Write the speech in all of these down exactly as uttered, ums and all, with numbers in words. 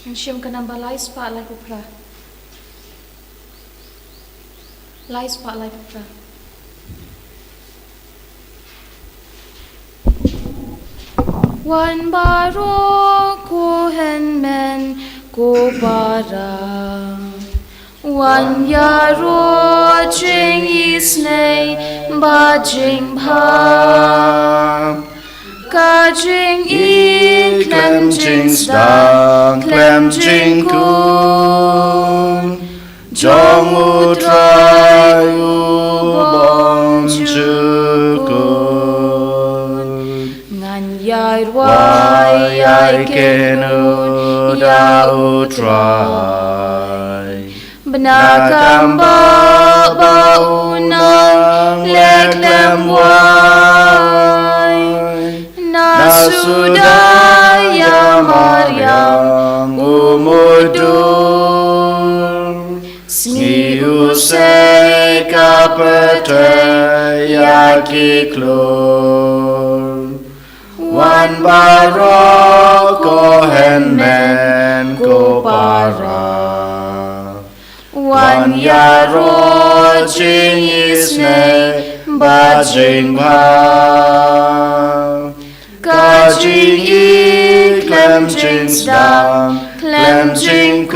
Ngan shim ka namba lai spah lai phew phra. Lai spah lai phew phra. Wan baroh ko hynmen ko para. Wan ïaroh jingisynei bad jingbha. Ka jingïeit khlem jingsdang khlem jingkun jong U Trai U Bymjukut. Ngan ïai rwai ïai kynnoh ïa U Trai. Bad na ka bynta ba u nang leh khlem wai, na suda ïa mariang u mudui. Sngi u sei ka pyrthei ïa ki khlur. Wan baroh ko hynmen ko para. Wan ïaroh jingisynei bad jingbha. Ka jingïeit khlem jingsdang khlem jingkun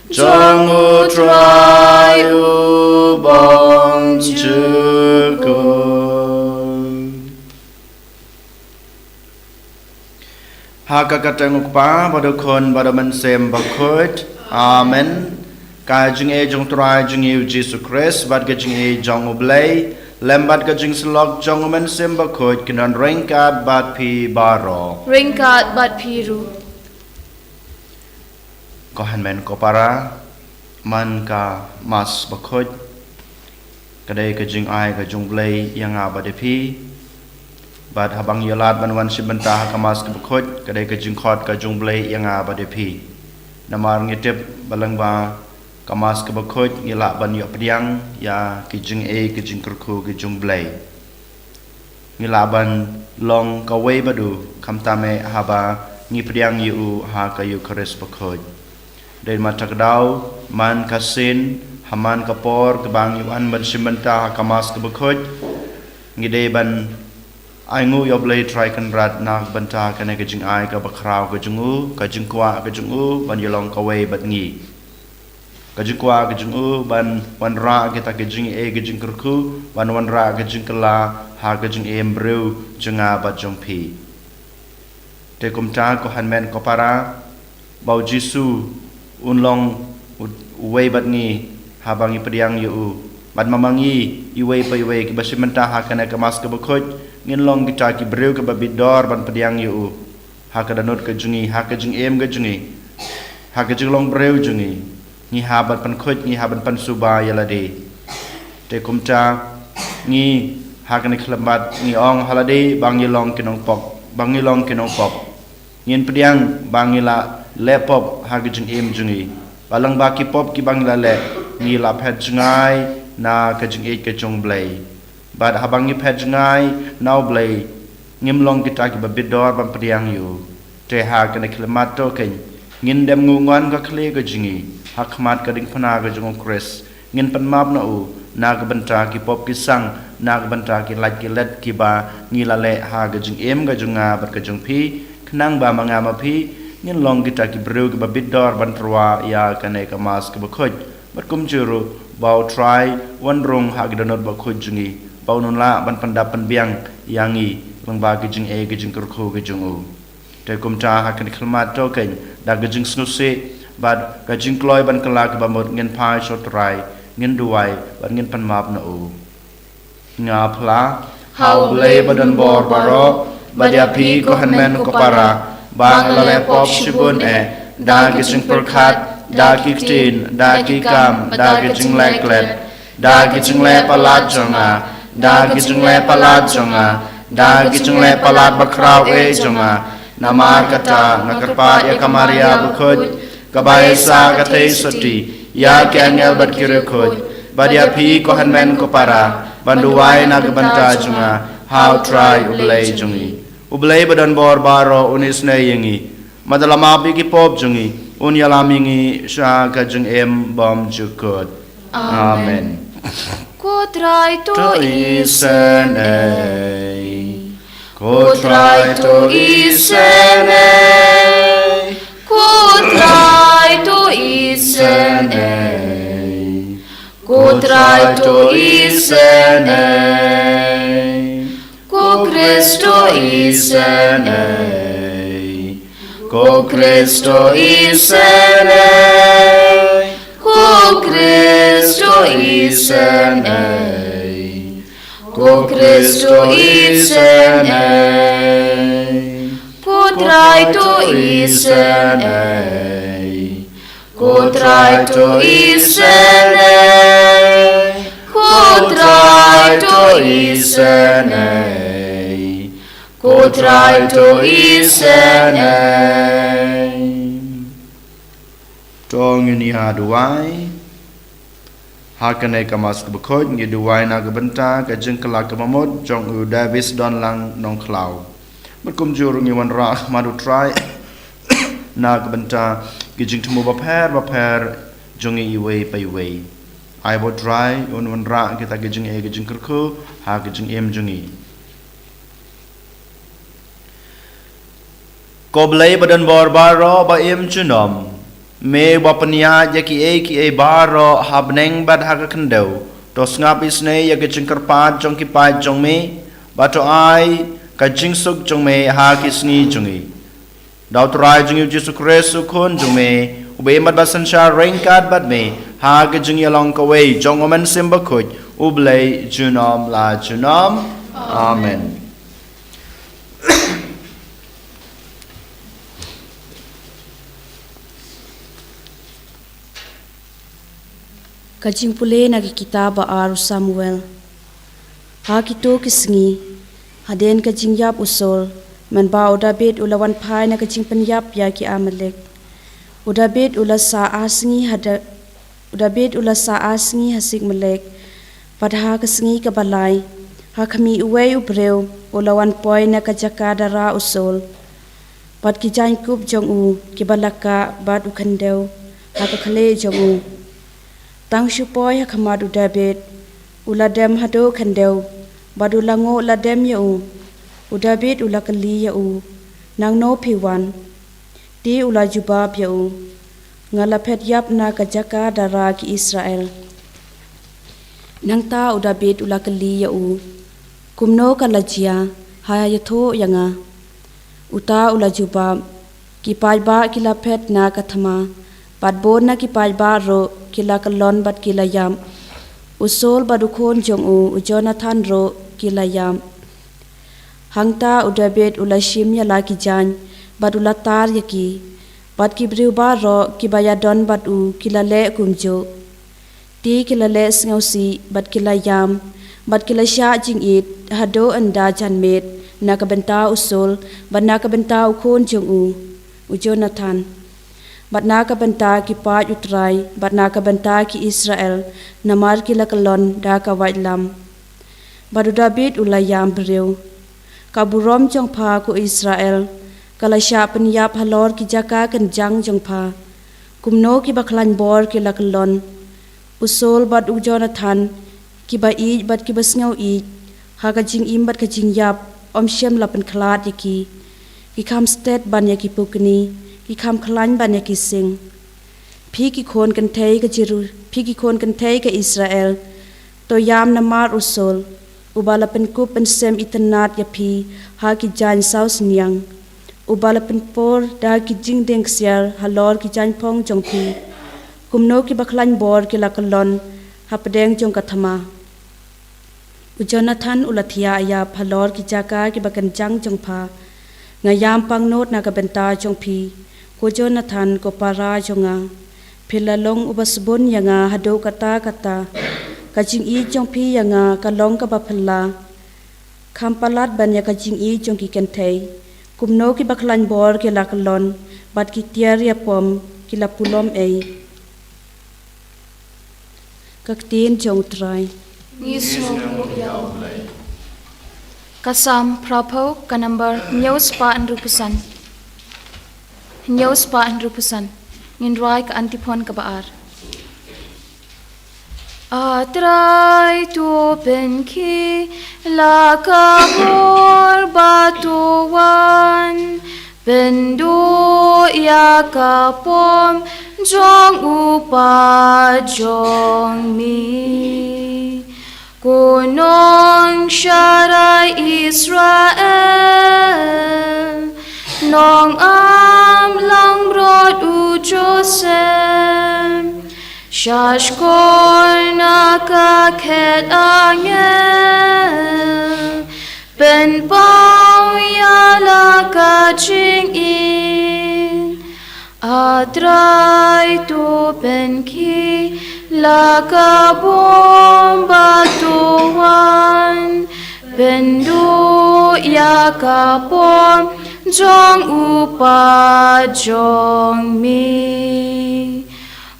jong U Trai U Bymjukut. Ha ka kyrteng U Kpa bad U Khun bad U Mynsiem Bakhuid. Amen. Ka jingïeit jong U Trai jong ngi U Jisu Khrist bad ka jingïeit jong U Blei lem bad ka jingsyllok jong U Mynsiem Bakhuid kin don ryngkat bad phi baroh. Ryngkat bad phi ruh. Ko hynmen ko para, man ka Mass Bakhuid ka dei ka jingai ka jong U Blei ïa nga bad ïa phi. Bad haba ngi ïalad ban wan shim bynta ha ka Mass ka Bakhuid ka dei ka jingkhot ka jong U Blei ïa nga bad ïa phi. Namar ngi tip ba lyngba ka Mass ka Bakhuid ngi lah ban ïoh pdiang ïa ki jingeh ki jingkyrkhu ki jong U Blei. Ngi lah ban long kawei bad u, khamtam eh haba ngi pdiang ïa u ha ka Eukharist Bakhuid. Dei ma ta ka daw, man ka sien, ha man ka por kaba ngi wan ban shim bynta ha ka Mass ka Bakhuid, ngi dei ban ainguh ïa U Blei Trai Kynrad na ka bynta kane ka jingai kaba khraw ka jong u, ka jingkwah ka jong u ban ïalong kawei bad ngi. Ka jingkwah ka jong u ban wanrah kita ki jingeh ki jingkyrkhu, ban wanrah ka jingkylla ha ka jingim briew jong nga bad jong phi. Te kumta ko hynmen ko para, ba U Jisu un long u-, uwei bad ngi haba ngi pdiang ïa u. Bad ma ma ngi iwei pa iwei kiba shim bynta ha kane ka Mass ka Bakhuid, ngin long kita ki briew kiba bit dor ban pdiang ïa u. Ha ka dohnud ka jong ngi, ha ka jingim ka jong ngi, ha ka jinglong briew jong ngi, ngi hap ban pynkhuid, ngi hap ban pynsuba ïa lade. Te kumta ngi ha kane ka khyllipmat ngi ong ha lade ba ngi long ki nongpop, ba ngi long ki nongpop. Ngin pdiang ba ngi la leh pop ha ka jingim jong ngi. Ba lyngba ki pop kiba ngi la leh, ngi la phet jngai na ka jingïeit ka jong U Blei. Bad haba ngi phet jngai na U Blei, ngim long kita kiba bit dor ban pdiang ïa u. Te ha kane ka khyllipmat to kein, ngin dem nguh nguan ka khlieh ka jong ngi ha khmat ka diengphna ka jong U Khrist. Ngin pynmap na u na ka bynta ki pop ki sang, na ka bynta ki lait ki let kiba ngi la leh ha ka jingim ka jong nga bad ka jong phi, khnang ba ma nga ma phi ngin long kita ki briew kiba bit dor ban tyrwa ïa kane ka Mass ka Bakhuid. Bad kumjuh ruh ba U Trai un rung ha ki dohnud bakhuid jong ngi, ba un lah ban pyndap pynbiang ïa ngi lyngba ki jingeh ki jingkyrkhu ki jong u. Te kumta ha kane ka khyllipmat to kein, da ka jingsngewsih bad ka jingkloi ban kylla kaba mut ngin phai sha U Trai, ngin duwai bad ngin pynmap na u. Nga phla ha U Blei ba don bor baroh, bad ïa phi ko hynmen ko para, ba nga la leh pop shibun eh, da ki jingpyrkhat, da ki ktien, da ki kam, da ki jingleh klet, da ki jingleh palat jong nga, da ki jingleh palat jong nga, da ki jingleh palat bakhraw eh jong nga. Namar kata nga kyrpad ïa ka Maria Bakhuid, kaba ïa sa ka theisotti, ïa ki angel bad ki riewkhuid, bad ïa phi ko hynmen ko para, ban duwai na ka bynta jong nga ha U Trai U Blei jong ngi. U Blei ba don bor baroh un isynei ïa ngi. Bad da la map ïa ki pop jong ngi, un ïalam ïa ngi sha ka jingim bymjukut. Amen. Amen. Ko Trai to isynei. Ko Trai to isynei. Ko Trai to isynei. Ko Trai to isynei. Ko Khrist to isynei. Ko Khrist to isynei. Ko Khrist to isynei. Ko Khrist to isynei. Ko Trai to isynei. Ko Trai to isynei. Ko Trai to isynei. Ko Trai to isynei. To ngin ïa duwai. Ha kane ka Mass kaba khuid ngi duwai na ka bynta ka jingkylla ka bamut jong u Davis Donlang Nongkhlaw. Bad kumjuh ruh ngi wanrah ha khmat u Trai na ka bynta ki jingthmu bapher bapher jong ngi iwei pa iwei. Ai ba u Trai un wanrah kita ki jingeh ki jingkyrkhu ha ka jingim jong ngi. Ko Blei ba don bor baroh ba im junom, me ba pynïaid ïa kiei kiei baroh ha bneng bad ha ka khyndew, to sngap isynei ïa ka jingkyrpad jong ki paid jong me, bad to ai ka jingsuk jong me ha ki sngi jong ngi. Da u Trai jong ngi u Jisu Khrist u Khun jong me, uba im bad ba synshar ryngkat bad me ha ka jingïalong kawei jong u Mynsiem Bakhuid, U Blei junom la junom. Amen. Ka jingpule na ka kitab ba ar u Samuel. Ha kito ki sngi, hadien ka jingïap u Saul, mynba u Dabid u la wan phai na ka jingpynïap ïa ki Amalek. U Dabid u la sah ar sngi ha da-, u Dabid u la sah ar sngi ha Sikmelek. Bad ha ka sngi kaba lai, ha khmih uwei u briew u la wan poi na ka jaka dara u Saul. Bad ki jaiñkup jong u kiba la kah bad u khyndew ha ka khlieh jong u. Tang shu poi ha khmat u Dabid, u la dem haduh khyndew, bad u la nguh la dem ïa u. U Dabid u la kylli ïa u, "Nangno phi wan?" Te u la jubab ïa u, "Nga la phet ïap na ka jaka dara ki Israel." Nangta u Dabid u la kylli ïa u, "Kumno ka la jia, ha ïathuh ïa nga." Uta u la jubab, "Ki paidbah ki la phet na ka thma, bad bun na ki paidbah ruh ki la kyllon bad ki la ïap. U Saul bad u khun jong u, u Jonathan ruh ki la ïap." Hangta u Dabid u la shim ïa la ki jaiñ, bad u la tar ïa ki, bad ki briew baroh kiba ïadon bad u ki la leh kumjuh. Te ki la leh sngewsih, bad ki la ïam, bad ki la shah jingit haduh ynda janmiet, na ka bynta u Saul, bad na ka bynta u khun jong u, u Jonathan, bad na ka bynta ki paid u Trai, bad na ka bynta ki Israel, namar ki la kyllon da ka waitlam. Bad u Dabid u la ïam briew, "Ka burom jong pha, ko Israel, ka la shah pynïap halor ki jaka kynjang jong pha. Kumno kiba khlaiñ bor ki la kyllon, u Saul bad u Jonathan, kiba ïeit bad kiba sngew ïeit, ha ka jingim bad ka jingïap, ym shym la pynkhlad ïa ki. Ki kham stet ban ïa ki pukni, ki kham khlaiñ ban ïa ki sing. Phi ki khun kynthei ka Jeru-, phi ki khun kynthei ka Israel, to ïam namar u Saul, uba la pynkup pynsem itynnad ïa phi ha ki jaiñ saw synñiang, uba la pynpur da ki jingdeng ksiar halor ki jaiñphong jong phi. Kumno kiba khlaiñ bor ki la kyllon hapdeng jong ka thma." U Jonathan u la thiah ïap halor ki jaka kiba kynjang jong pha. Nga ïam pangnud na ka bynta jong phi, ko Jonathan, ko para jong nga. Phi la long uba sbun ïa nga haduh katta katta. Ka jingïeit jong phi ïa nga ka long kaba phylla. Kham palat ban ïa ka jingïeit jong ki kynthei. Kumno kiba khlaiñ bor ki la kyllon, bad ki tiar ïapom ki la pulom ei. Ka ktien jong u Trai. Ngi sngewnguh ïa u Blei. Ka Salm phraphew, ka number hynñiew spah hynriewphew san. Hynñiew spah hynriewphew san. Ngin rwai ka antiphon kaba ar. A Trai, to pynkhih la ka bor ba to wan, pynduh ïa ka pom jong u pa jong me. Ko nongshakri Israel, nongam langbrot u Joseph, sha shkor na ka khet angel, pynpaw ïa la ka jingïeit. A Trai, to pynkhih la ka bor ba to wan, pynduh ïa ka pom jong u pa jong me.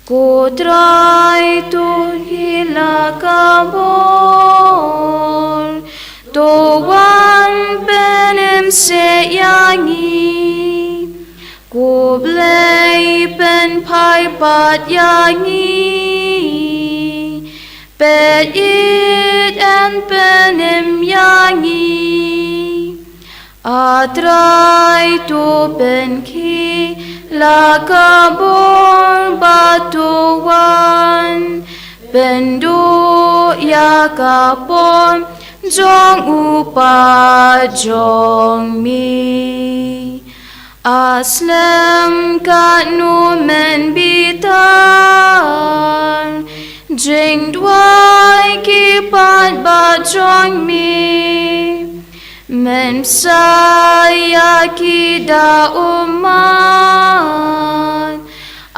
Ko Trai, to khih la ka bor, to wan pynim seh ïa ngi. Ko Blei, pynphai pat ïa ngi. Peit, ïeit, pynim ïa ngi. A Trai, to pynkhih la ka bor ba to wan, pynduh ïa ka pom jong u pa jong me. A slem katno men bitar jingduwai ki paidbah jong me. Men bsa ïa ki da ummat,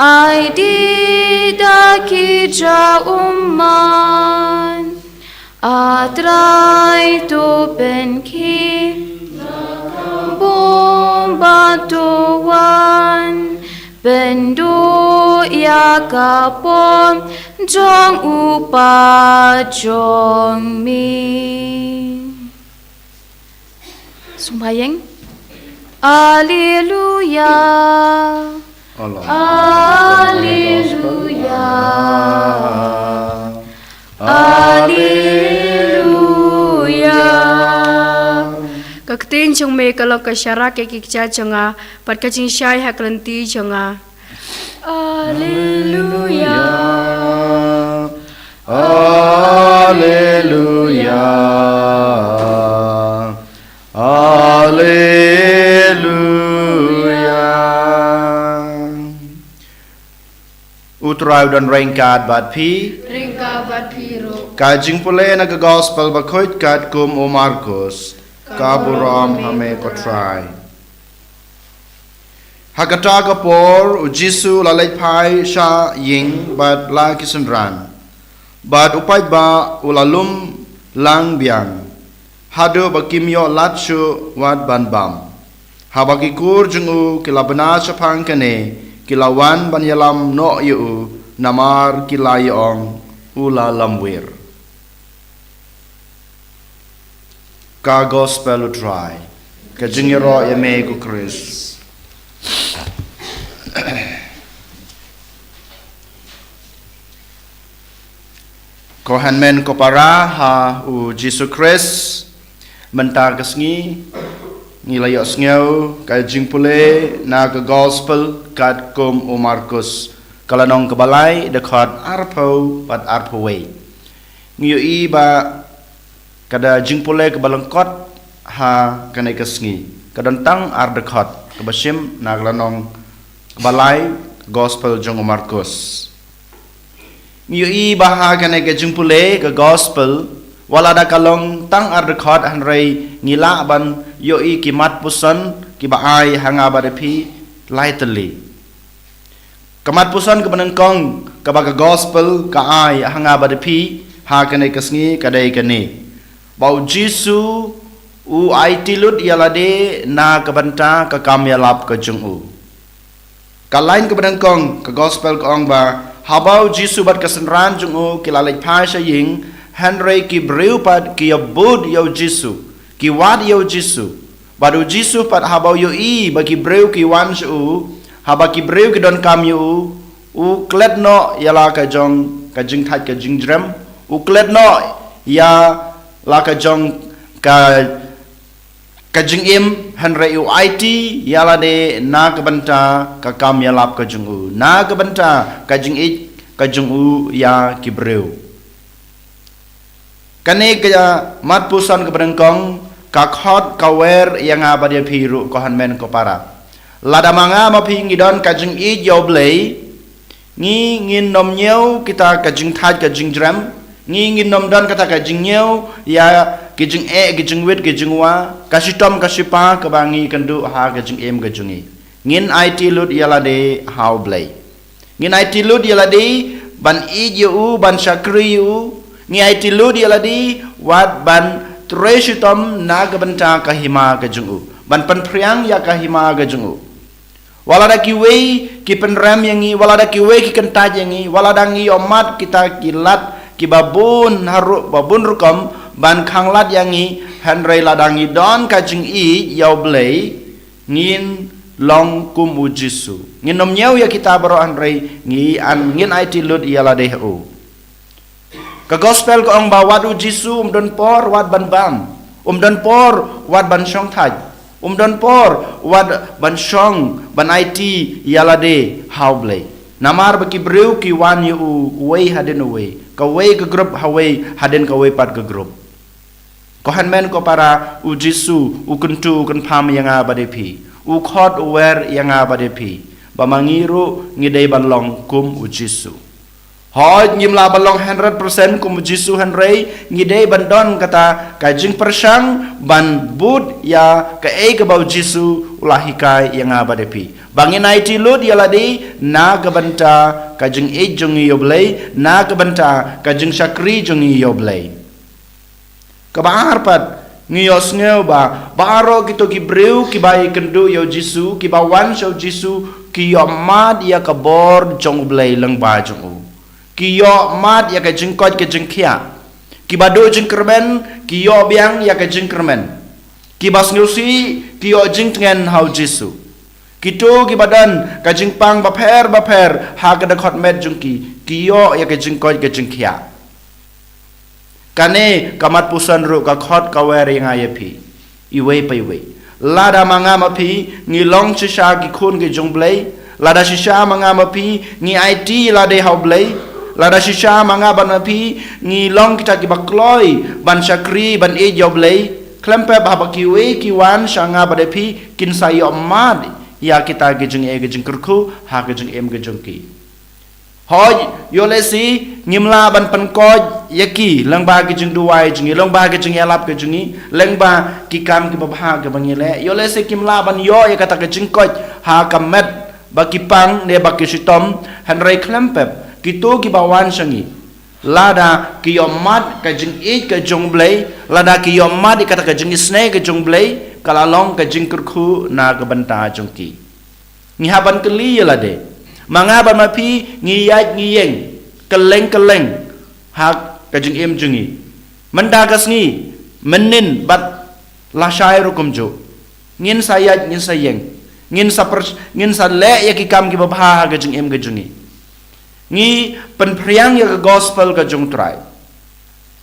ai dih da ki ja ummat. A Trai, to pynkhih la ka bor ba to wan, pynduh ïa ka pom jong u pa jong me. Sngewbha ïeng. Alleluia. Alleluia. Alleluia. Ka ktien jong me ka long ka sharak ïa ki kjat jong nga, bad ka jingshai ha ka lynti jong nga. Alleluia. Alleluia. Alleluia. U Trai u don ryngkat bad phi. Ryngkat bad phi ruh. Ka jingpule na ka Gospel bakhuid katkum u Markus. Ka burom ha me ko Trai. Ha kata ka por, u Jisu u la leit phai sha ïing bad la ki synran. Bad u paidbah u la lum lang biang, haduh ba kim ïoh lad shuh wat ban bam. Haba ki kur jong u ki la bna shaphang kane, ki la wan ban ïalam noh ïa u, namar ki la ïa ong, u la lamwir. Ka Gospel u Trai. Ka jingïaroh ïa me ko Khrist. Ko hynmen ko para ha u Jisu Khrist, mynta ka sngi ngi la ïohsngew ka jingpule na ka Gospel katkum u Markus, ka lynnong kaba lai, dkhot arphew bad arphew wei. Ngi ïohi ba ka da jingpule kaba lyngkot ha kane ka sngi. Ka don tang ar dkhot kaba shim na ka lynnong kaba lai, Gospel jong u Markus. Ngi ïohi ba ha kane ka jingpule ka Gospel, wat la da ka long tang ar dkhot, hynrei ngi lah ban ïohi ki mat puson kiba ai ha nga bad phi lai tylli. Ka mat puson kaba nyngkong kaba ka Gospel ka ai ha nga bad phi ha kane ka sngi ka dei kane, ba u Jisu u aiti lut ïa lade na ka bynta ka kam ïalap ka jong u. Ka lain kaba nyngkong ka Gospel ka ong ba haba u Jisu bad ka synran jong u ki la leit phai sha ïing, hynrei ki briew pat ki ïabud ïa u Jisu, ki wad ïa u Jisu. Bad u Jisu pat haba u ïohi ba ki briew ki wan sha u, Haba ki briew ki donkam ïa u, u klet noh ïa la ka jong ka jingthait ka jingjrem, u klet noh ïa la ka jong ka ka jingim, hynrei u aiti ïa lade na ka bynta ka kam ïalap ka jong u, na ka bynta ka jingïeit ka jong u ïa ki briew. Kane ka mat puson kaba nyngkong ka khot ka wer ïa nga bad ïa phi ruh ko hynmen ko para. Lada ma nga ma phi ngi don ka jingïeit ïa U Blei, ngi ngin nym ñiew kita ka jingthait ka jingjrem, ngi ngin nym don kata ka jingñiew ïa ki jingeh, ki jingwit, ki jingwa, ka shitom ka shipa kaba ngi kynduh ha ka jingim ka jong ngi. Ngin aiti lut ïa lade ha U Blei. Ngin aiti lut ïa lade ban ïeit ïa u, ban shakri ïa u. Ngi aiti lut ïa lade wat ban trei shitom na ka bynta ka hima ka jong u, ban pynphriang ïa ka hima ka jong u. Wat lada kiwei ki pynrem ïa ngi, wat lada kiwei ki kyntait ïa ngi, wat lada ngi ïohmad kita ki lad kiba bun haru-, ba bun rukom ban khanglad ïa ngi, hynrei lada ngi don ka jingïeit ïa U Blei, ngin long kum U Jisu. Ngin nym ñiew ïa kita baroh, hynrei ngi an, ngin aiti lut ïa lade ha u. Ka gospel ka ong ba wat U Jisu um don por wat ban bam, um don por wat ban shong thait, um don por wat ban shong ban aiti ïa lade ha U Blei. Namar ba ki briew ki wan ïa u uwei hadien uwei, kawei ka grup ha uwei hadien kawei pat ka grup. Ko hynmen ko para, U Jisu u kyntu u kynpham ïa nga bad ïa phi, u khot u wer ïa nga bad ïa phi, ba ma ngi ruh ngi dei ban long kum U Jisu. Hooid, ngim lah ban long hundred percent kum U Jisu, hynrei ngi dei ban don kata ka jingpyrshang ban bud ïa kaei kaba U Jisu u la hikai ïa nga bad ïa phi, ba ngin aiti lut ïa lade na ka bynta ka jingïeit jong ngi ïa U Blei, na ka bynta ka jingshakri jong ngi ïa U Blei. Kaba ar pat, ngi ïohsngew ba baroh kito ki briew kiba ïakynduh ïa U Jisu, kiba wan sha U Jisu, ki ïohmad ïa ka bor jong U Blei lyngba jong u. Ki ïohmad ïa ka jingkoit ka jingkhiah. Kiba duh jingkyrmen ki ïoh biang ïa ka jingkyrmen. Kiba sngewsih ki ïoh jingtngen ha U Jisu. Kito kiba don ka jingpang bapher bapher ha ka dkhot met jong ki, ki ïoh ïa ka jingkoit ka jingkhiah. Kane ka mat puson ruh ka khot ka wer ïa nga ïa phi, iwei pa iwei. Lada ma nga ma phi ngi long shisha ki khun ki jong U Blei, lada shisha ma nga ma phi ngi aiti lade ha U Blei, lada shisha ma nga bad ma phi ngi long kita kiba kloi ban shakri ban ïeit ïa U Blei, khlem pep haba kiwei ki wan sha nga bad ïa phi kin sa ïohmad ïa kita ki jingeh ki jingkyrkhu ha ka jingim ka jong ki. Hooid, ïoh lehse ngim lah ban pynkoit ïa ki lyngba ki jingduwai jong ngi, lyngba ki jingïalap ki jong ngi, lyngba ki kam kiba bha kiba ngi leh. Ïoh lehse kim lah ban ïoh ïa kata ka jingkoit ha ka met ba ki pang ne ba ki shitom, hynrei khlem pep kito kiba wan sha ngi, lada ki ïohmad ka jingïeit ka jong U Blei, lada ki ïohmad ïa kata ka jingisynei ka jong U Blei, ka la long ka jingkyrkhu na ka bynta jong ki. Ngi hap ban kylli ïa lade. Ma nga bad ma phi ngi ïaid ngi ïeng kylleng kylleng ha ka jingim jong ngi. Mynta ka sngi, mynnin bad lashai ruh kumjuh. Ngin sa ïaid, ngin sa ïeng. Ngin sa per-, ngin sa leh ïa ki kam kiba bha ha ka jingim ka jong ngi. Ngi pynphriang ïa ka gospel ka jong U Trai.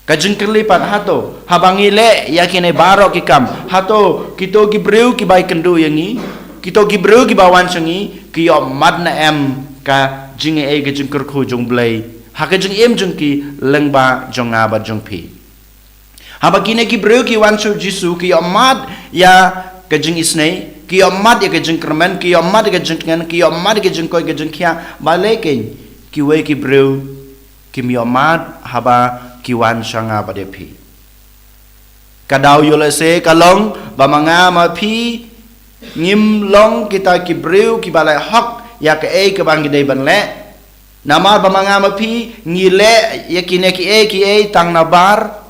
Ka jingkylli pat, hato haba ngi leh ïa kine baroh ki kam, hato kito ki briew kiba ïakynduh ïa ngi, kito ki briew kiba wan sha ngi, ki ïohmad ne em ka jingeh ka jingkyrkhu jong U Blei ha ka jingim jong ki lyngba jong nga bad jong phi? Haba kine ki briew ki wan sha U Jisu ki ïohmad ïa ka jingisynei, ki ïohmad ïa ka jingkyrmen, ki ïohmad ïa ka jingtngen, ki ïohmad ïa ka jingkoit ka jingkhiah, balei keiñ kiwei ki briew kim ïohmad haba ki wan sha nga bad ïa phi? Ka daw ïoh lehse ka long ba ma nga ma phi ngim long kita ki briew kiba leh hok ïa kaei kaba ngi dei ban leh. Namar ba ma nga ma phi ngi leh ïa kine kiei kiei tang nabar.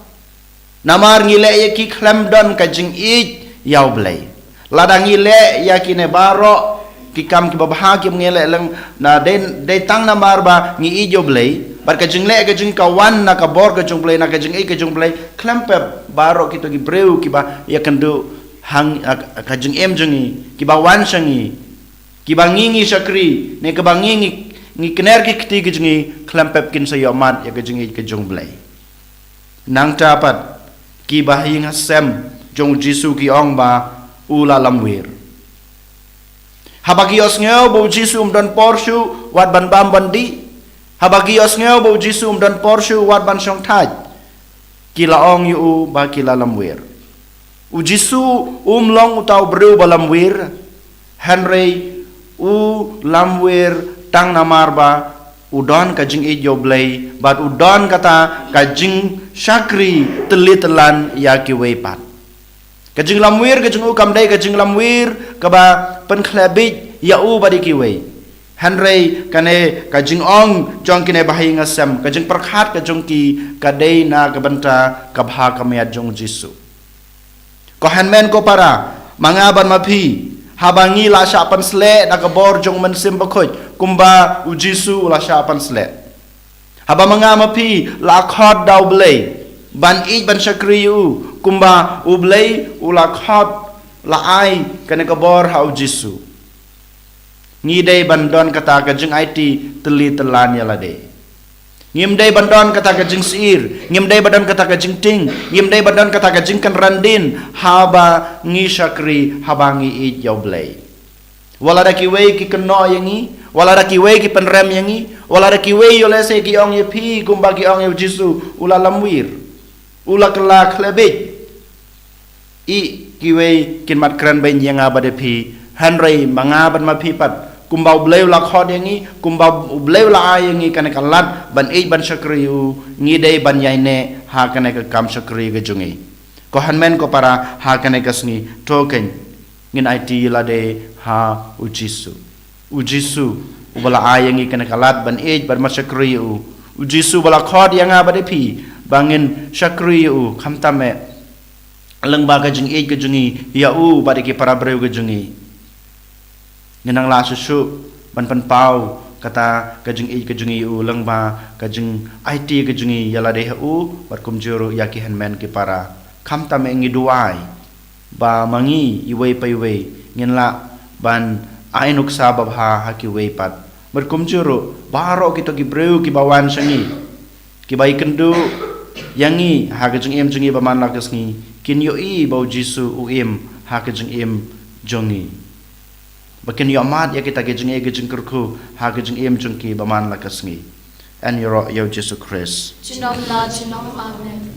Namar ngi leh ïa ki khlem don ka jingïeit ïa U Blei. Lada ngi leh ïa kine baroh ki kam kiba bha kiba ngi leh leng, na dei, dei tang namar ba ngi ïeit ïa U Blei, bad ka jingleh ka jong ngi ka wan na ka bor ka jong U Blei, na ka jingïeit ka jong U Blei, khlem pep baroh kito ki briew kiba ïakynduh ha ka jingim jong ngi, kiba wan sha ngi, Kiba ngi ngi shakri, ne kiba ngi ngi, ngi kner ki kti ki jong ngi, khlem pep kin sa ïohmad ïa ka jingïeit ka jong U Blei. Nangta pat, kiba ha ïing ha sem jong U Jisu ki ong ba u la lamwir. Haba ki ïohsngew ba U Jisu um don por shuh wat ban bam ban dih. Haba ki ïohsngew ba U Jisu um don por shuh wat ban shongthait, ki la ong ïa u ba ki la lamwir. U Jisu um long uta u briew ba lamwir, hynrei u lamwir tang namar ba u don ka jingïeit ïa U Blei, bad u don kata ka jingshakri tylli tyllan ïa kiwei pat. Ka jinglamwir ka jong u kam dei ka jinglamwir kaba pynkhleh bieit ïa u bad ïa kiwei. Hynrei kane ka jingong jong kine ba ha ïing ha sem, ka jingpyrkhat ka jong ki ka dei na ka bynta ka bha ka miat jong U Jisu. Ko hynmen ko para, ma nga bad ma phi, haba ngi la shah pynsleh da ka bor jong U Mynsiem Bakhuid, kumba U Jisu u la shah pynsleh. Haba ma nga ma phi la khot da U Blei ban ïeit ban shakri ïa u, kumba U Blei u la khot, la ai kane ka bor ha U Jisu. Ngi dei ban don kata ka jingaiti tylli tyllan ïa lade. Ngim dei ban don kata ka jingsyier, ngim dei ban don kata ka jingtieng, ngim dei ban don kata ka jingkynran dien, haba ngi shakri, haba ngi ïeit ïa U Blei. Wat lada kiwei ki kynnoh ïa ngi, wat lada kiwei ki pynrem ïa ngi, wat lada kiwei ïoh lehse ki ong ïa phi kumba ki ong ïa U Jisu, u la lamwir, u la kylla khleh bieit. Ïa kiwei kin mat kren beiñ ïa nga bad ïa phi, hynrei ma nga bad ma phi pat, kumba U Blei u la khot ïa ngi, kumba U Blei u la ai ïa ngi kane ka lad ban ïeit ban shakri ïa u, ngi dei ban ïaineh ha kane ka kam shakri ka jong ngi. Ko hynmen ko para, ha kane ka sngi, to kein, ngin aiti ïa lade ha U Jisu. U Jisu uba la ai ïa ngi kane ka lad ban ïeit ban mat shakri ïa u. U Jisu uba la khot ïa nga bad ïa phi ba ngin shakri ïa u, khamtam eh lyngba ka jingïeit ka jong ngi ïa u bad ïa ki para briew ka jong ngi. Ngin nang lah shuh shuh ban pynpaw kata ka jingïeit ka jong ngi ïa u lyngba ka jingaiti ka jong ngi ïa lade ha u, bad kumjuh ruh ïa ki hynmen ki para. Khamtam eh ngi duwai ba ma ngi iwei pa iwei ngin lah ban ai nuksa babha ha kiwei pat. Bad kumjuh ruh baroh kito ki briew kiba wan sha ngi, kiba ïakynduh ïa ngi ha ka jingim jong ngi ba man la ka sngi, kin ïohi ba U Jisu u im ha ka jingim jong ngi, ba kin ïohmad ïa kita ki jingeh ki jingkyrkhu ha ka jingim jong ki ba man la ka sngi. Yn ïaroh ïa U Jisu Khrist. Junom la junom. Amen.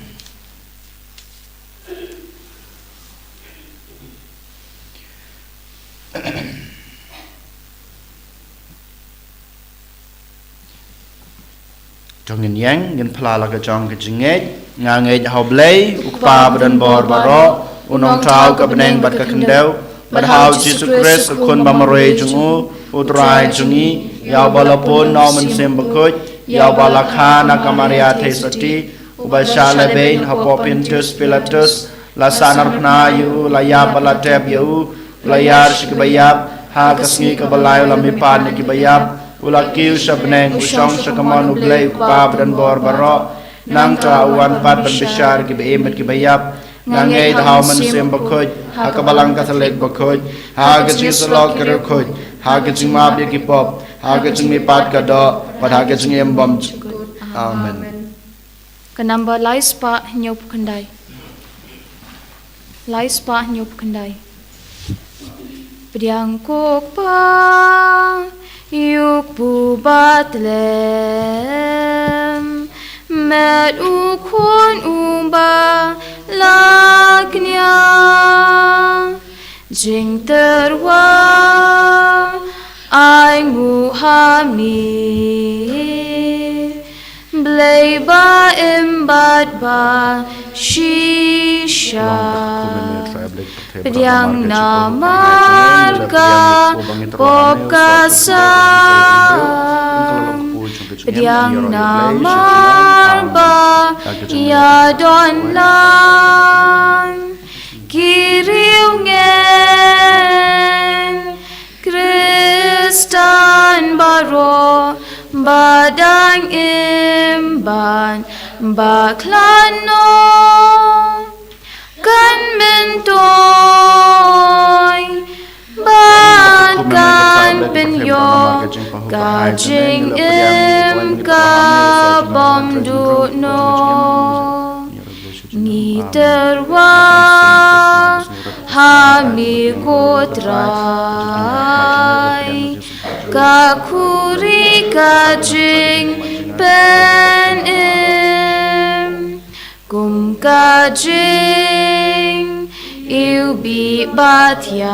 To ngin ïeng, ngin phla la ka jong ka jingngeit. Nga ngeit ha U Blei, U Kpa ba don bor baroh, U Nongthaw ka bneng bad ka khyndew, bad ha U Jisu Khrist, U Khun ba marwei jong u, U Trai jong ngi, ïa uba la pun na U Mynsiem Bakhuid, ïa uba la kha na ka Maria Theisotti, uba shah lehbeiñ hapoh Pontius Pilatus, la sahnarphna ïa u, la ïap bad la tep ïa u, u la ïar sha kiba ïap, ha ka sngi kaba lai u la mihpat na kiba ïap, u la kiew sha bneng, u shong sha kamon U Blei U Kpa ba don bor baroh. Nangta u wan pat ban bishar ïa kiba im bad kiba ïap. Nga ngeit ha U Mynsiem Bakhuid, ha ka Balang Katholik bakhuid, ha ka jingïasyllok ka riewkhuid, ha ka jingmap ïa ki pop, ha ka jingmihpat ka doh, bad ha ka jingim bymjukut. Amen. Ka namba lai spah hynñiewphew khyndai. Lai spah hynñiewphew khyndai. Pdiang ko Kpa, ïa u Kpu ba tlem, met u Khun uba la kñia, jingtyrwa ai nguh ha me, Blei ba im bad ba shisha. Pdiang namar ka pop ka sang, pdiang namar ba ïadon lang ki riewngeit Khristan baroh ba dang im bad ba khlad noh, kan myntoi bad kan pynïoh ka jingim ka bym duh noh. Ngi tyrwa ha me ko Trai, ka khuri ka jingpynim, kum ka jingiwbih bathiang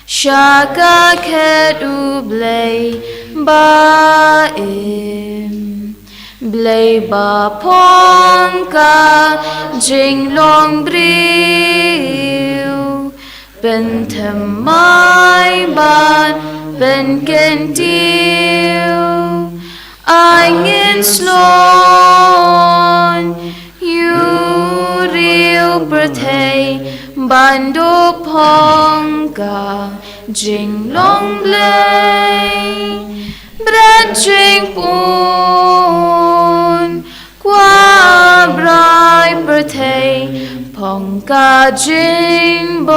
sha ka khet U Blei ba im. Blei ba phong ka jinglong briew, pynthymmai bad pynkyntiew. Ai ngin shlur ïa u riew pyrthei ban duh phong ka jinglong Blei. Bret jingpun kwah bret pyrthei, phong ka jingbympuh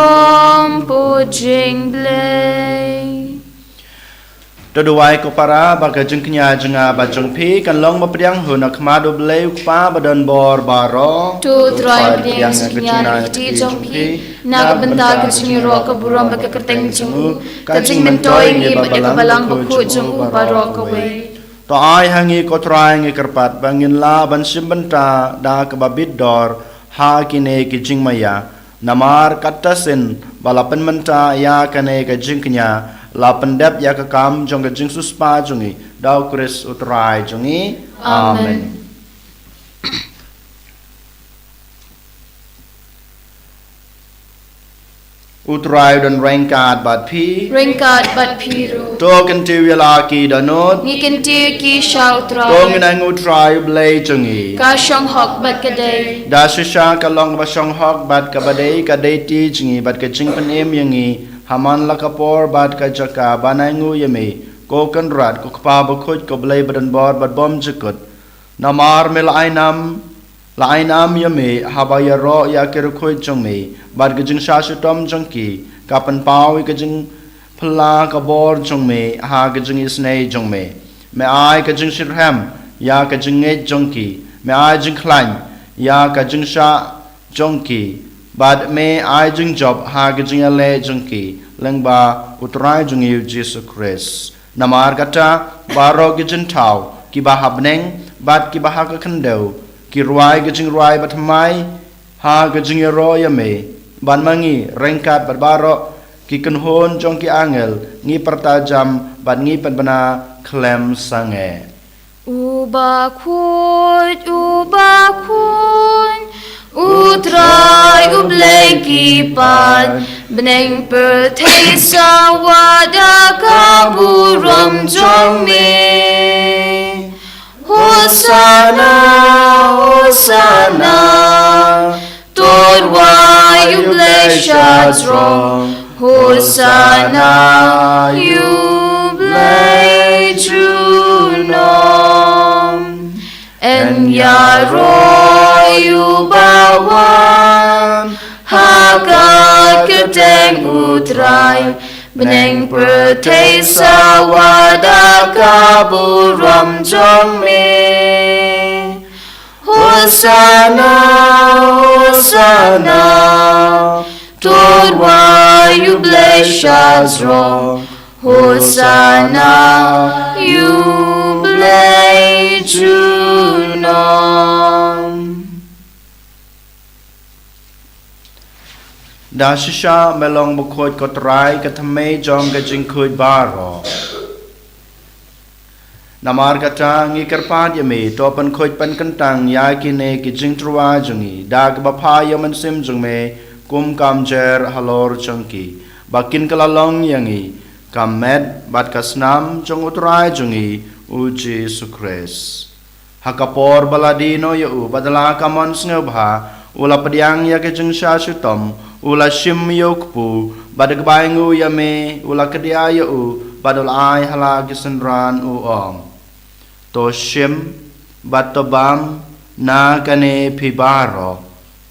jong U Blei. To duwai ko para ba ka jingkñia jong nga bad jong phi kan long ba pdiang hun ha khmat U Blei U Kpa ba don bor baroh. To Trai, pdiang ka jingkñia ka jingkti jong phi na ka bynta ka jingïaroh ka burom bad ka kyrteng jong U, ka jingmyntoi ngi bad ïa ka Balang Bakhuid jong U baroh kawei. To ai ha ngi ko Trai, ngi kyrpad, ba ngin lah ban shim bynta da kaba bit dor ha kine ki jingmaïa. Namar kata shisien ba la pynmynta ïa kane ka jingkñia, la pyndep ïa ka kam jong ka jingsiewspah jong ngi, da U Khrist U Trai jong ngi. Amen. Amen. U Trai u don ryngkat bad phi. Ryngkat bad phi ruh. To kyntiew ïa la ki dohnud. Ngi kyntiew ki sha U Trai. To ngin ainguh U Trai U Blei jong ngi. Ka shong hok bad ka dei. Da shisha ka long kaba shong hok bad kaba dei ka dei ti jong ngi bad ka jingpynim ïa ngi ha man la ka por bad ka jaka ban ainguh ïa me, ko Kynrad, ko Kpa Bakhuid, ko Blei ba don bor bad bym jukut. Namar me la ai nam, la ai nam ïa me haba ïaroh ïa ki riewkhuid jong me, bad ka jingshah shitom jong ki ka pynpaw ïa ka jingphylla ka bor jong me ha ka jingisynei jong me. Me ai ka jingshitrhem ïa ka jingngeit jong ki. Me ai jingkhlaiñ ïa ka jingshah jong ki, bad me ai jingjop ha ka jingïaleh jong ki, lyngba U Trai jong ngi U Jisu Khrist. Namar kata, baroh ki jingthaw, kiba ha bneng, bad kiba ha ka khyndew, ki rwai ka jingrwai bathymmai ha ka jingïaroh ïa me, bad ma ngi ryngkat bad baroh ki kynhun jong ki angel, ngi pyrta jam bad ngi pynbna khlem sangeh. U Bakhuid, U Bakhuid, U Trai U Blei ki paid, bneng pyrthei sawa da ka burom jong me. Hosanna, Hosanna, to rwai U Blei shajrong. Hosanna ïa U Blei junom. Yn ïaroh ïa uba wan ha ka kyrteng U Trai. Bneng pyrthei sawa da ka burom jong me. Hosanna, Hosanna, to rwai U Blei shajrong. Hosanna ïa U Blei junom. Da shisha me long bakhuid ko Trai, ka thymmei jong ka jingkhuid baroh. Namar kata ngi kyrpad ïa me, to pynkhuid pynkyntang ïa kine ki jingtyrwa jong ngi da kaba pha ïa u Mynsiem jong me, kum ka umjer halor jong ki, ba kin kylla long ïa ngi ka met bad ka snam jong U Trai jong ngi U Jisu Khrist. Ha ka por ba la die noh ïa u, bad da la ka mon sngewbha, u la pdiang ïa ka jingshah shitom, u la shim ïa u kpu, bad da kaba ainguh ïa me, u la kdiah ïa u, bad u la ai ha la ki synran, u ong: To shim bad to bam na kane phi baroh,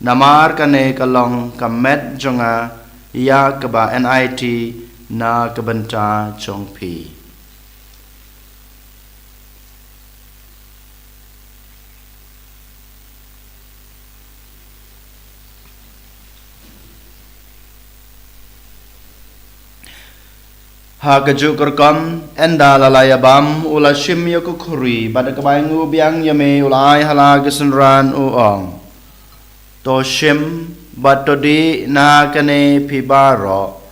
namar kane ka long ka met jong nga ïa kaba nit na ka bynta jong phi. Ha kajuh ka rukom, ynda la la ïabam, u la shim ïa ka khuri, bad da kaba ainguh biang ïa me, u la ai ha la ka synran, u ong: To shim, bad to dih na kane phi baroh.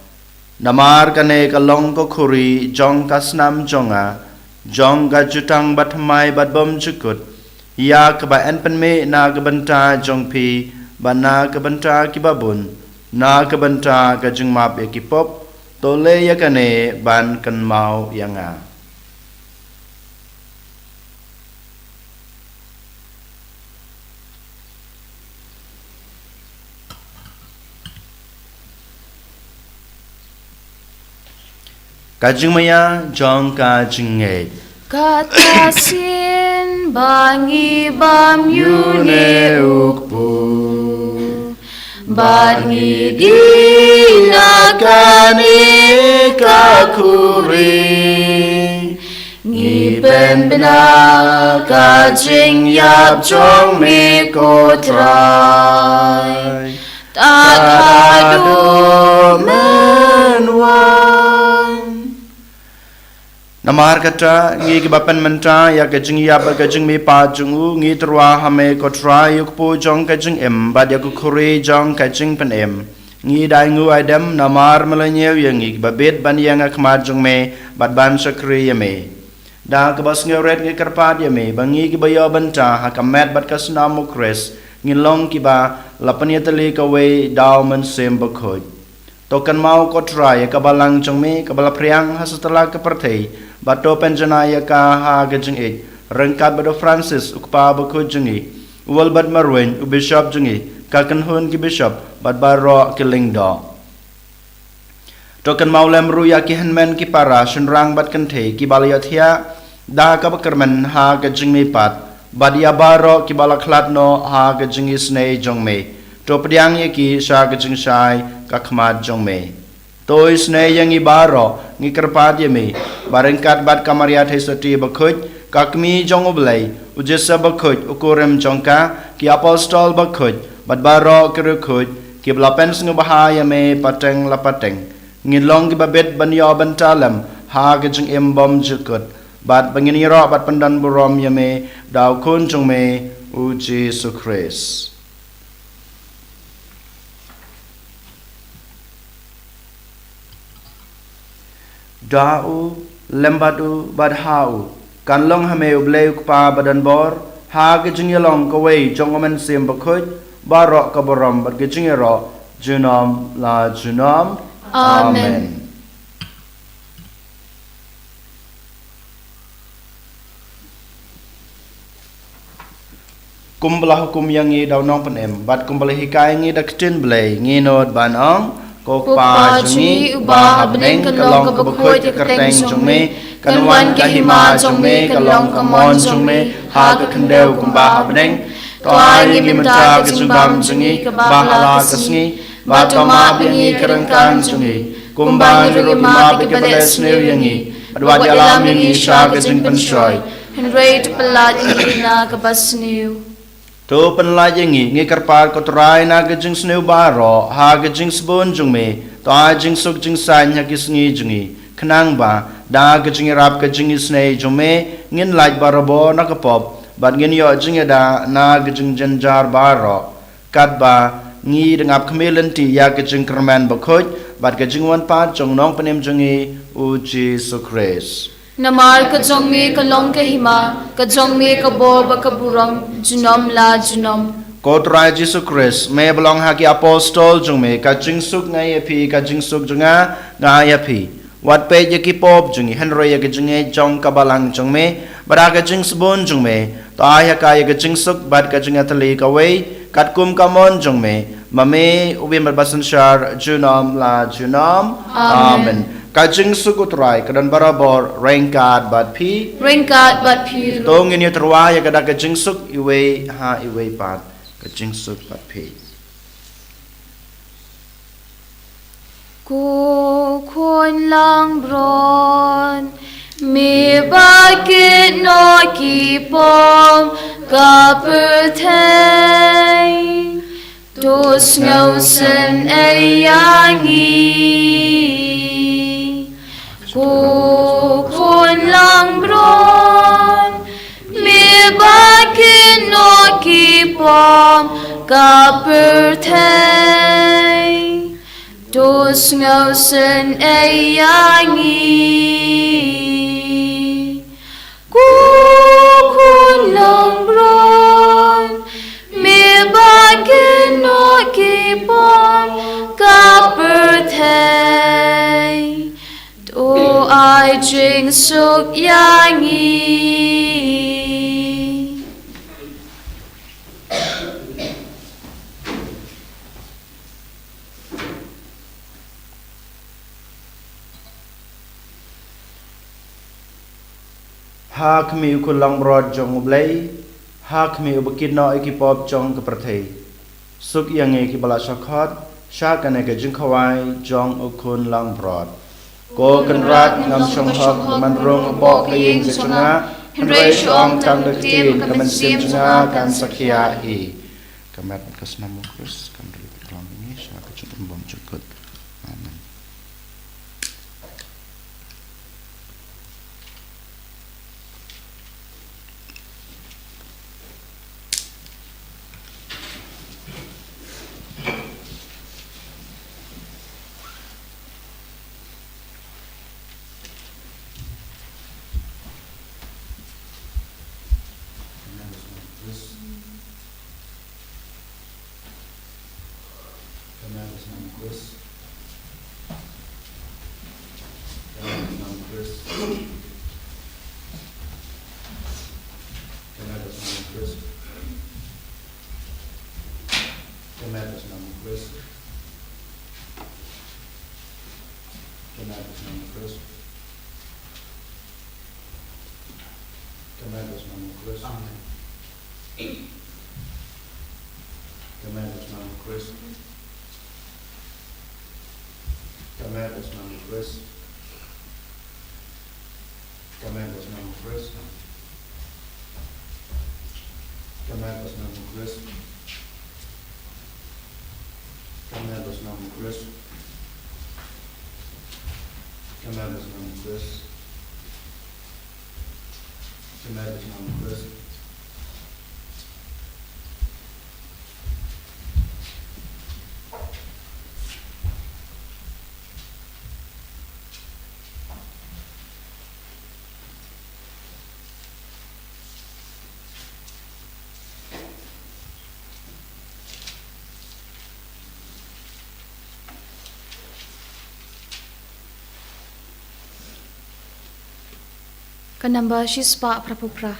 Namar kane ka long ka khuri jong ka snam jong nga, jong ka jutang bathymmai bad bymjukut, ïa kaba yn pynmih na ka bynta jong phi, bad na ka bynta ki babun, na ka bynta ka jingmap ïa ki pop. To leh ïa kane ban kynmaw ïa nga. Ka jingmaïa jong ka jingngeit. Kata shisien ba ngi bam ïa une u kpu, bad ngi dih na kane ka khuri, ngi pynbna ka jingïap jong me, ko Trai, tad haduh men wan. Namar kata, ngi kiba pynmynta ïa ka jingïap bad ka jingmihpat jong u, ngi tyrwa ha me, ko Trai, ïa u kpu jong ka jingim, bad ïa ka khuri jong ka jingpynim. Ngi da ainguh aidem namar me la ñiew ïa ngi kiba bit ban ïeng ha khmat jong me, bad ban shakri ïa me. Da kaba sngewrit ngi kyrpad ïa me ba ngi kiba ïoh bynta ha ka met bad ka snam u Khrist, ngin long kiba la pynïatylli kawei da u Mynsiem Bakhuid. To kynmaw, ko Trai, ïa ka balang jong me kaba la phriang ha satlak ka pyrthei, bad to pynjanai ïa ka ha ka jingïeit, ryngkat bad u Francis, u Kpa Bakhuid jong ngi, u Albert Marwein, u Bishop jong ngi, ka kynhun ki Bishop, bad baroh ki lyngdoh. To kynmaw lem ruh ïa ki hynmen ki para, shynrang bad kynthei, kiba la ïohthiah da kaba kyrmen ha ka jingmihpat, bad ïa baroh kiba la khlad noh ha ka jingisynei jong me. To pdiang ïa ki sha ka jingshai ka khmat jong me. To isynei ïa ngi baroh, ngi kyrpad ïa me, ba ryngkat bad ka Maria Theisotti Bakhuid, ka Kmie jong u Blei, u Joseph Bakhuid, u kurim jong ka, ki apostol bakhuid, bad baroh ki riewkhuid kiba la pynsngewbha ïa me pateng la pateng, ngin long kiba bit ban ïoh bynta lem ha ka jingim bymjukut, bad ba ngin ïaroh bad pyndonburom ïa me da u Khun jong me, u Jisu Khrist. Da u, lem bad u, bad ha u, kan long ha me, U Blei U Kpa badonbor, ha ka jingïalong kawei jong U Mynsiem Bakhuid, baroh ka burom bad ka jingïaroh, junom la junom. Amen. Amen. Kumba la hukum ïa ngi da u Nongpynim, bad kumba la hikai ngi da ka ktien Blei, ngi nud ban ong: Ko Kpa jong ngi uba ha bneng, ka long kaba khuid ka kyrteng jong me, kan wan ka hima jong me, ka long ka mon jong me ha ka khyndew kumba ha bneng. To ai ïa ngi mynta ka jingbam jong ngi kaba ha la ka sngi, bad to map ïa ngi ki ryngkang jong ngi, kumba ngi ruh ngi map ïa kiba leh sniew ïa ngi, bad wat ïalam ïa ngi sha ka jingpynshoi, hynrei to pyllait ïa ngi na kaba sniew. To pyllait ïa ngi, ngi kyrpad, ko Trai, na ka jingsniew baroh, ha ka jingsbun jong me, to ai jingsuk jingsaiñ ha ki sngi jong ngi, khnang ba da ka jingïarap ka jingisynei jong me, ngin lait barabor na ka pop, bad ngin ïoh jingïada na ka jingjynjar baroh. Katba ngi dang ap khmih lynti ïa ka jingkyrmen bakhuid bad ka jingwan pat jong u Nongpynim jong ngi, u Jisu Khrist. Namar ka jong me ka long ka hima, ka jong me ka bor bad ka burom, junom la junom. Ko Trai Jisu Khrist, me ba la ong ha ki apostol jong me, ka jingsuk nga ai ïa phi, ka jingsuk jong nga nga ai ïa phi. Wat peit ïa ki pop jong ngi, hynrei ïa ka jingngeit jong ka balang jong me, bad ha ka jingsbun jong me, to ai ha ka ïa ka jingsuk bad ka jingïatylli kawei, katkum ka mon jong me, ma me, u Blei bad ba synshar, junom la junom. Amen. Amen. Ka jingsuk u Trai ka don barabor ryngkat bad phi. Ryngkat bad phi ruh. To ngin ïatyrwa ïa ka da ka jingsuk iwei ha iwei pat. Ka jingsuk bad phi. Ko Khun langbrot, me ba kit noh ki pop ka pyrthei, to sngewsynei ïa ngi. Ko Khun langbrot, me ba kit noh ki pop ka pyrthei, to sngewsynei ïa ngi. Ko Khun langbrot, me ba kit noh ki pop ka pyrthei, to ai jingsuk ïa ngi. Ha khmih, ko Khun langbrot jong U Blei, ha khmih, u ba kit noh ïa ki pop jong ka pyrthei. Suk ïa ngi ki ba la shah khot sha kane ka jingkhawai jong U Khun langbrot. Ko Kynrad, ngam shong hok ban rung hapoh ka ïing ka jong nga, hynrei shu ong tang da ka ktien, ka mynsiem jong nga kan sa khiah hi. Ka met ka snam U Khrist kan ri ka klang ngi sha ka jingim bymjukut. Amen. Ka met ka snam U Khrist. Ka met ka snam U Khrist. Ka met ka snam U Khrist. Ka met ka snam U Khrist. Ka met ka snam U Khrist. Ka met ka snam U Khrist. Amen. Ka met ka snam U Khrist. Ka met ka snam U Khrist. Ka met ka snam U Khrist. Ka met ka snam U Khrist. Ka met ka snam U Khrist. Ka met ka snam U Khrist. Ka met ka snam U Khrist. Ka namba shispah phra phew phra.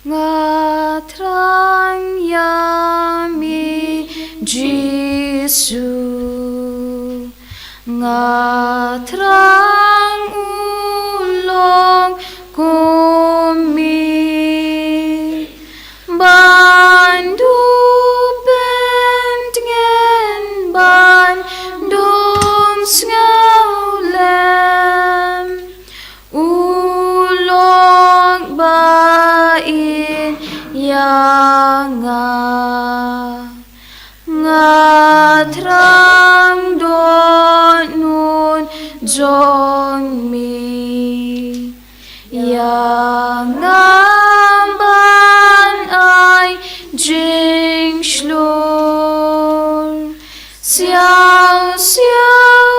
Nga thrang ïa me Jisu, nga thrang u long kum me. Ban duh pyntngen, ban dum sngewlem, u long ba in ïa nga. Nga thrang dohnud jong me. Ïa nga ban ai jingshlur. Siaw siaw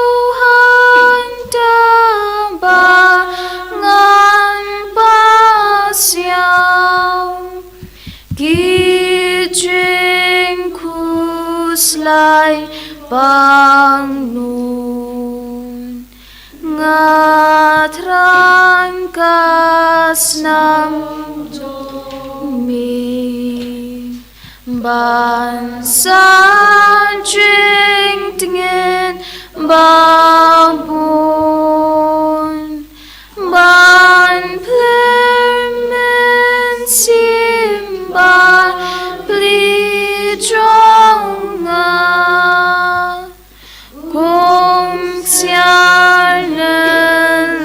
hangta ba ngan pasiaw. Ki jingkhuslai pangnud. Nga thrang ka snam jong me. Ban sah jingtngen babun. Ban plie mynsiem bapli jong nga. Ko Siar ne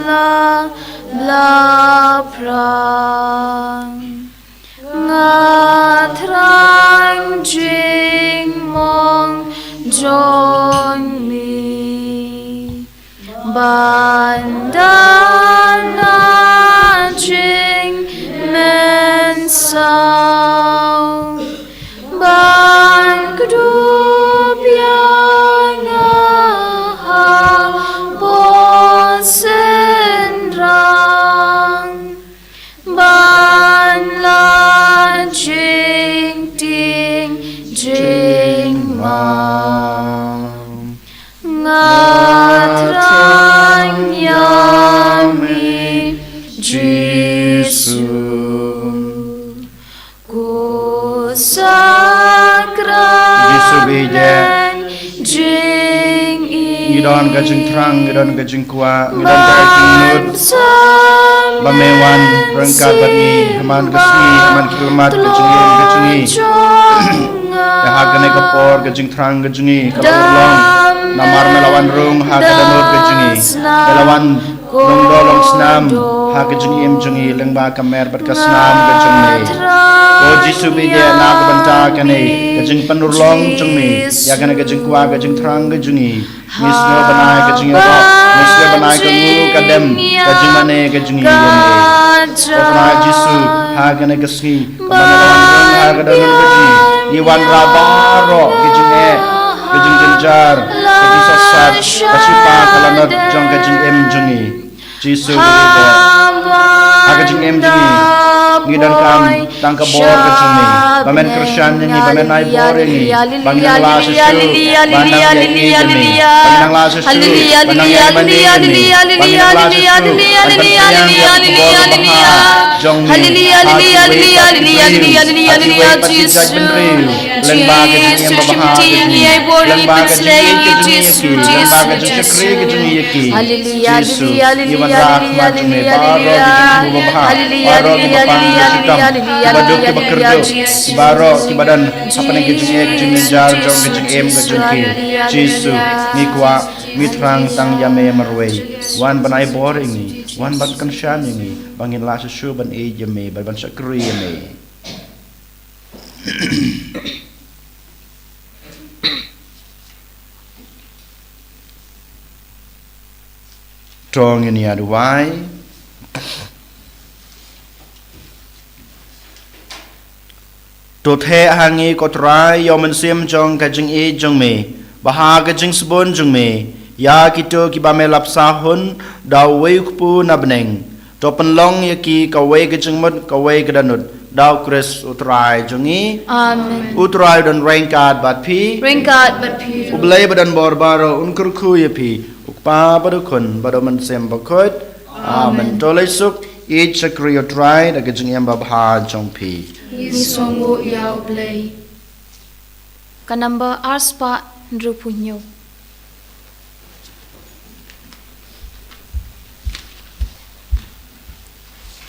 la bla prang. Nga thrang jingmong jong mi. Ban da na jingmynsaw. Ban kdup ïa nga ha bor synrang. Ban la jingtieng jingmam. Nga thrang ïa mi Jisu. Ko Sakramen. Jisu bida. Jingim. Ngi don ka jingthrang, ngi don ka jingkwah, ngi don ka jingnud. Ba me wan ryngkat bad ngi ha man ka sngi, ha man ki khyllipmat ka jingim ka jong ngi. Ïa ha kane ka por ka jingthrang ka jong ngi ka la urlong. Namar me la wan rung ha ka dohnud ka jong ngi. Me la wan Long doh long snam ha ka jingim jong ngi lyngba ka mer bad ka snam ka jong me. Ko Jisu bida na ka bynta kane ka jingpynurlong jong me ïa kane ka jingkwah ka jingthrang ka jong ngi. Ngi sngew bnai ka jingïarap, ngi sngew bnai ka nguh ka dem ka jingmane ka jong ngi ïa me. Ko Trai Jisu, ha kane ka sngi Ba me la wan rung ha ka dohnud ka jong ngi. Ngi wanrah baroh ki jingeh, ki jingjynjar, ki jingsatsat, ka shipa ka lanot jong ka jingim jong ngi. Jisu ngi ïeit. Ha ka jingim jong ngi, ngi donkam tang ka bor ka jong me. Ba men kyrshan ïa ngi, ba men ai bor ïa ngi. Ba ngin nang lah shuh shuh ban nang ïeit ïa me. Ba ngin nang lah shuh shuh ban nang ïeit ïa me. Ba ngin nang lah shuh shuh ban pynbiang ïa ka bor ka bha jong me. Haleluya, haleluya, haleluya, haleluya, haleluya, haleluya, Jisu. Jisu, shimti ngi ai bor ngi pynslei ïa ngi, Jisu, Jisu, Jisu. Haleluya, haleluya, haleluya, haleluya, haleluya. Haleluya, haleluya, haleluya, haleluya, haleluya, Jisu. Baroh kiba don hapdeng ka jingeh ka jingjynjar jong ka jingim ka jong ki, Jisu, ngi kwah, ngi thrang tang ïa me marwei. Wan ban ai bor ïa ngi, wan ban kyrshan ïa ngi, ba ngin lah shuh shuh ban ïeit ïa me, ban, ban shakri ïa me. To ngin ïa duwai. To theh ha ngi ko Trai ïa u mynsiem jong ka jingïeit jong me, ba ha ka jingsbun jong me ïa kito kiba me la bsa hun da uwei u kpu na bneng. To pynlong ïa ki kawei ka jingmut kawei ka dohnud da u Khrist u Trai jong ngi. Amen. U Trai u don ryngkat bad phi. Ryngkat bad phi ruh. U Blei ba don bor baroh un kyrkhu ïa phi. U Kpa bad u Khun bad u Mynsiem Bakhuid. Amen. Amen. To leit suk, ïeit shakri ïa u Trai da ka jingim babha jong phi. Ngi sngewnguh ïa u Blei. Ka number ar spah hynriewphew hynñiew.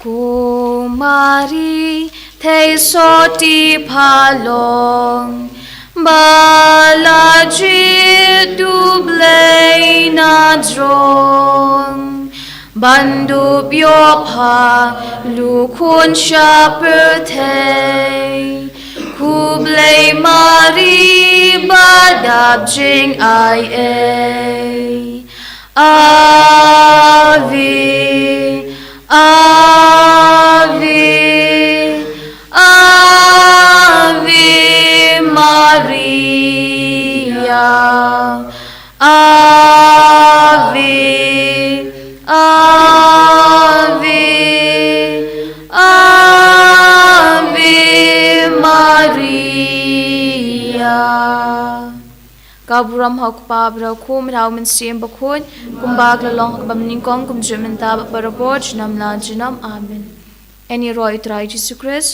Ko Mari theisotti phalong, ba la jied u Blei na jrong, ban dup ïoh pha lyngkhun sha pyrthei. Khublei Mari ba dap jingaiei. Ave, Ave, Ave Maria. Ave, Ave, Ave Maria. Ka burom ha u Kpa bad ha u Khun bad ha u Mynsiem Bakhuid, kumba ka la long ha kaba nyngkong, kumjuh mynta bad barabor, junom la junom. Amen. Ïaroh ïa u Trai Jisu Khrist.